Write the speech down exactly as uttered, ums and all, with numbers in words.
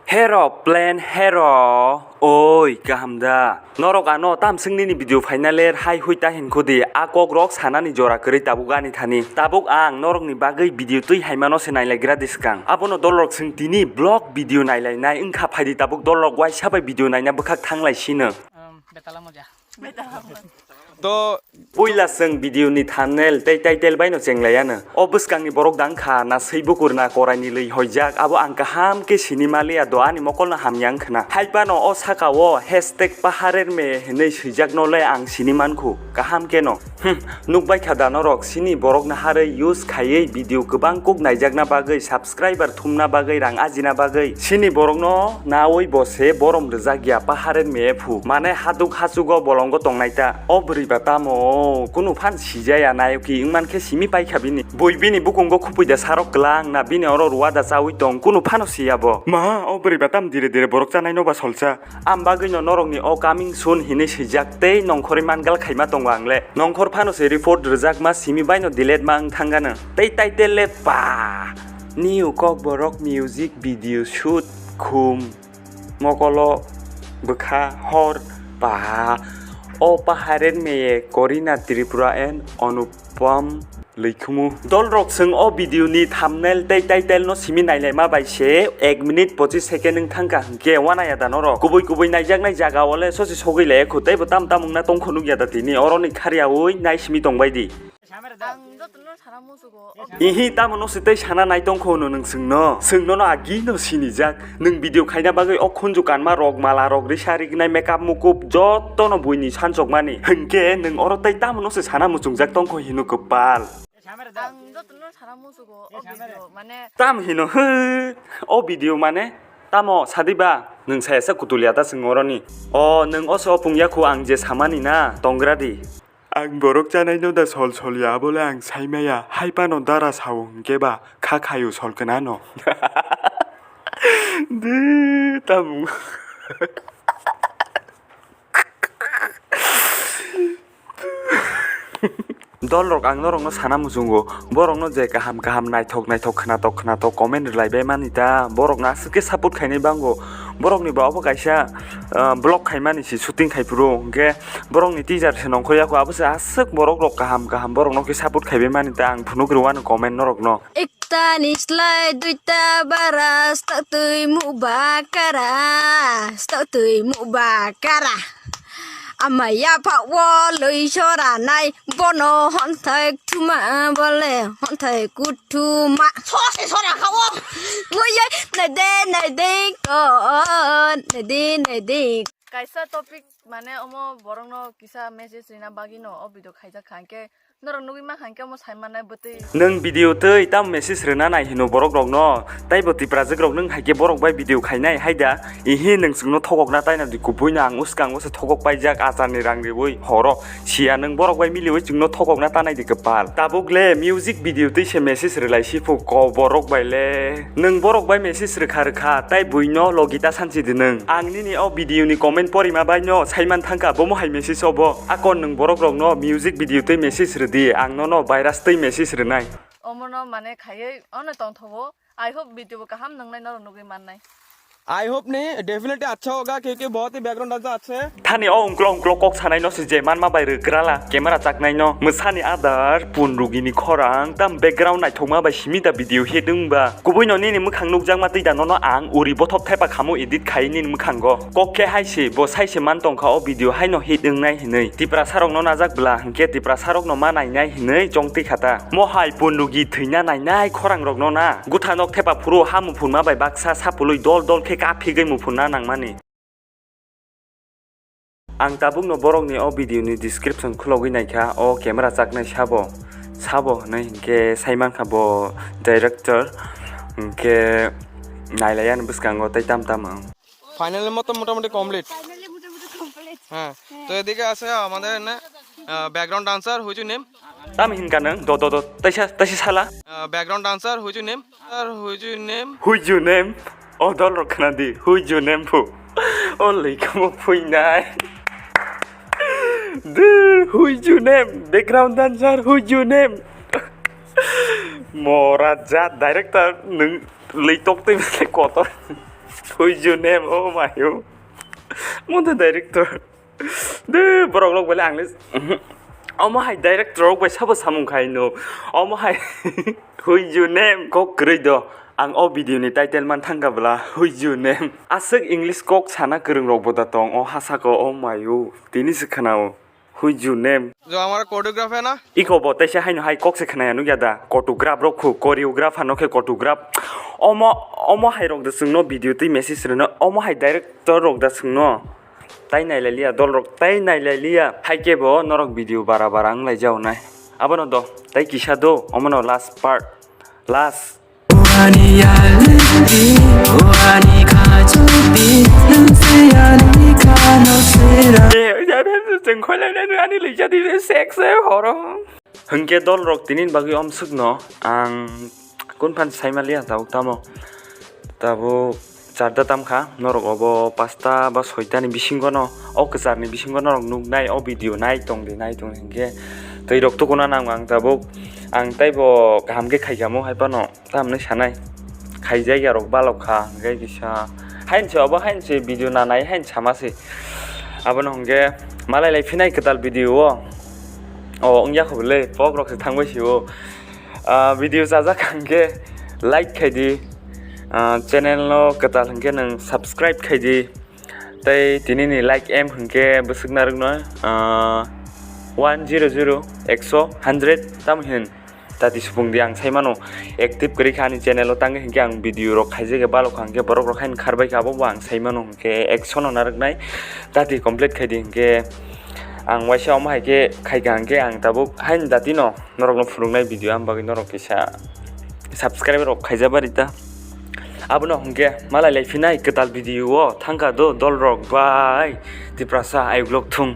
Hero plan hero. Oi, kaham da? Norok ano tamswng nini video final er hai hui ta hinkhudi, a kok rok sanani jora kwrwi tabuk ani thani. Tabuk ang norokni bagwi video twi haimano se nailaigra di swkang. Abono dolrok swng tini vlog video nailainai wngkha, phaidi tabuk dolrok waisa bai video naina bwkhak thanglai sino. Um, betala moja. To puila chwng video ni thumbnail tei title bai no chenglai ano. O bwskang ni borok dang kha na swi bukur na korai ni lwi hoijak, abo ang kaham khe sini maliya do ani mokol no hamya wng khna. Hai phano o saka o hashtag paharer me hinwi swijak no le ang sini mankhu kaham khe no. Hmm, nuk bai kha da norok sini borok no harwi use khaiwi video kwbang kuk naijakna bagwi subscribe subscriber thumna bagwi, rang ajina bagwi, sini borokno nawi bo se borom rwjak ya, paharen me phu, mane haduk hachugo bolongo tongnai ta. O bwrwi ba tamo kunu phan sijaya, nayoki wngman khe simi paikha bini. Bui bini bukungo khupui da sarok kwlang na, bini oro ruwa da chawi tong, kunu phano siya bo. Ma, o bwrwi ba tam dire dire borok chanai no ba solsa. Am bagwino norokni o coming soon hinwi swijak tei nongkhorwi mangal khaima tongo ang le. Nongkhor phano se report rwjakma simi baino delete ma wng thangano. Tei title le pa, new kokborok music video shoot khum, mokolo bwkha hor pa, o paharen meye Korina Tripura and Anupam Lwikhumu. Dolrok chwng o video ni thumbnail tei title no simi nailaima bai se ek minute pochis second wng thangkha, hwnkhe uanaya da norok? Kubui kubui naijaknai jaga o le sosi sogwi laiya khu, teibo tam tam wngna tongkho nukya da tini, oro ni kharyaui nai simi tongbai di. Ang jotono sana musugo. Ihi, tamo no se tei sana nai tongkho hwno nwng chwngno? Chwng nono agi no sinijak. Nwng video khaina bagwi o khunju kanma rok, mala rok, risa rignai, makeup mukup jotono buini sansokmani. Hwnkhe nwng oro tei tamo no se sana muchungjak tongkho hino kwpal. Ang jotono sana musugo o video, mane. Tam hino, hwt, o video mane tamo sadi ba? Nwng saya sa kutulia ta chwng oroni. O, nwng o se opung yakhu ang je samani na, tongra di. Ang borok chanai no da sol sol ya, abole ang sai maya, hai pano dara sao hwnkhe ba kha khayo sol kena no. De, tamo. Dolrok ang norokno sana muchungo, borokno je kaham kaham, naithok naithok, khnatok khnatok comment rwlaibai mani ta, borokno aswk khe support khainai bango. Borokni ba obo kaisa, ah, vlog khaimani se shooting khai phuru, hwnkhe borokni teaser se nongkhor yako, abo se aswk borok rok kaham kaham borokno khe support khaibai mani ta, ang phunuk rwano comment norokno. Tani slai duita bara, stok twi mukba kara, stok twi mukba kara. Ama yapha o lwi sora nai, bono honthai thuma bole honthai kuthuma. Sose sora kha o. Woi, woi, naide, naide, ko, naide, naide. Kaisa topic, mane, omo borokno kisa message rina bagwi no o video khaijak kha, hwnkhe norok nugwi mankha hwnkhe omo sai mannai bwtwi. Nwng video twi tamo message rwna nai hino borok rokno, taibo Tiprajwk rok nwng hai khe borok bai video khainai hai da? Ihi, nwng chwngno thokokna taina di, kubui no ang uskang o se thokok paijak, achar ni rang riwi horo. Siya, nwng borok bai miliwi chwngno thokokna tanai di kwpal. Tabuk le music video twi se message rwlai si phu ko borok bai le. Nwng borok bai message rwkha rwkha, tai buino logi ta sansi di nwng. Ang nini o video ni comment porima bai no saiman thangkha, bomo hai message obo. Akon nwng borok rok no music video twi message rwdi, ang nono virus twi message rwnai. Omono mane khaiwi ono tongthogo. I hope video bo kaham nungnai, norok nugwi mannai. I hope ne definitely अच्छा होगा क्योंकि बहुत ही background dancer अच्छे हैं। Thani o ungklo ungklo kok sanai no se je manma bai rwgrala camera chaknai no, mwsani adar pun rugini khorang tam background naithokma bai simi da video hit wngba. Kubui no nini mwkhang nukjakma twi da nono ang uri bothop thepa khamo edit khai nini mwkhango. Kok khe hai se bo sai se man tongkha o video haino hit wngnai hinwi. Tiprasa rok no najak bwla hwnkhe Tiprasa rok no ma nainai hinwi chong twi kha ta. Mo hai pundugi thwina nainai khorang rok no na. Gutha nok thepa phuru ha muphunma bai baksa sapului dol dol khe kaphigwi muphunna nangmani. Ang tabuk no borok ni o video ni description khulogwi naikha, o camera chaknai sabo, sabo hwnwi hinkhe sai mankha bo director, hinkhe nailaiya ni bwskango tei tam tamo. Finally মতো মোটামুটি complete. Finally মোটামুটি কমপ্লিট। হ্যাঁ, তো এদিকে আছে আমাদের এনে background dancer হুইচু name. Tam hinka nang do do do taisa taisa sala. Background dancer হুইচু নেম। আর হুইচু name. Hui ju nem? O dol rok khna di, hui ju nem phu. O lei kamo phui nai. De, hui ju nem, background dancer hui ju nem. Mora jat director nung lei tok tei kotor. Who is your name? Oh my, oh. Mo the director. De borok rok bele ang le. Omo hai director rok bai sabo samung khai no. Omo hai. Who is your name? Kok kwrwi do. Ang o video ni title man thangka bla. Who is your name? Aswk English kok sana kwrwng rok bo da tong o hasa ko. Oh my, oh. Tini se khana o. Who is your name? जो हमारा कोरियोग्राफ है ना। Iko bo teisa haino hai kok se khnaya nukya da, choreograph rok khu, choreograph hano khe choreograph. Omo, omo hai rok da chwngno video twi message rwno, omo hai director rok da chwngno. Tai nailai liya dol rok, tai nailai liya. Hai khe bo norok video bara bara wng lai jao nai. Abono do, tai kisa do, omono last part, last. Ani yaldi, ani khachuti, nang se ani khano sera. Eh, ya, ya, ya, chwng khoi lai nai, ani lija di, sex, eh, horo. Hwnkhe dol rok tinin bagwi omswkno ang kun phan sai maliya tabuk tamo. Tabuk charta tamkha, norok obo pasta ba soita ni bisingo no, o kwchar ni bisingo norok nuknai, o video nai tongdi, nai tongdi hwnkhe twi rok tukuna nango ang tabuk. Ang taibo kaham khe khaikha mo hai phano. Tamni sanai khaijak ya rok balok kha, hwnkhe kisa hain se obo hain se video nanai hain sama se. Abono hwnkhe malai lai phinai kwtal video o. O wngya kho bwle, pok rok se thangbai si o. Ah, video chajak hwnkhe like khai di. Ah, channel no kwtal hwnkhe nwng subscribe khai di. Tei tini ni like em hwnkhe bwswk narwkno, ah, one zero zero, ekso, hundred tam hin. Tati supung di ang sai mano active kwrwi kha ani channel o, tangwi hinkhe ang video rok khaijak ya balok kha, hinkhe borok rok haino kharbai kha, abo bo ang sai mano hinkhe ekso no narwknai. Tati complete khai di hinkhe ang waisa omo hai khe khai kha hinkhe ang tabuk haino dati no norok no phunuknai video, am bagwi norok kisa subscribe rok khaijak bari ta. Abono hinkhe malai lai phinai kwtal video o thangkha do dol rok bai Tiprasa ayuk lok thung.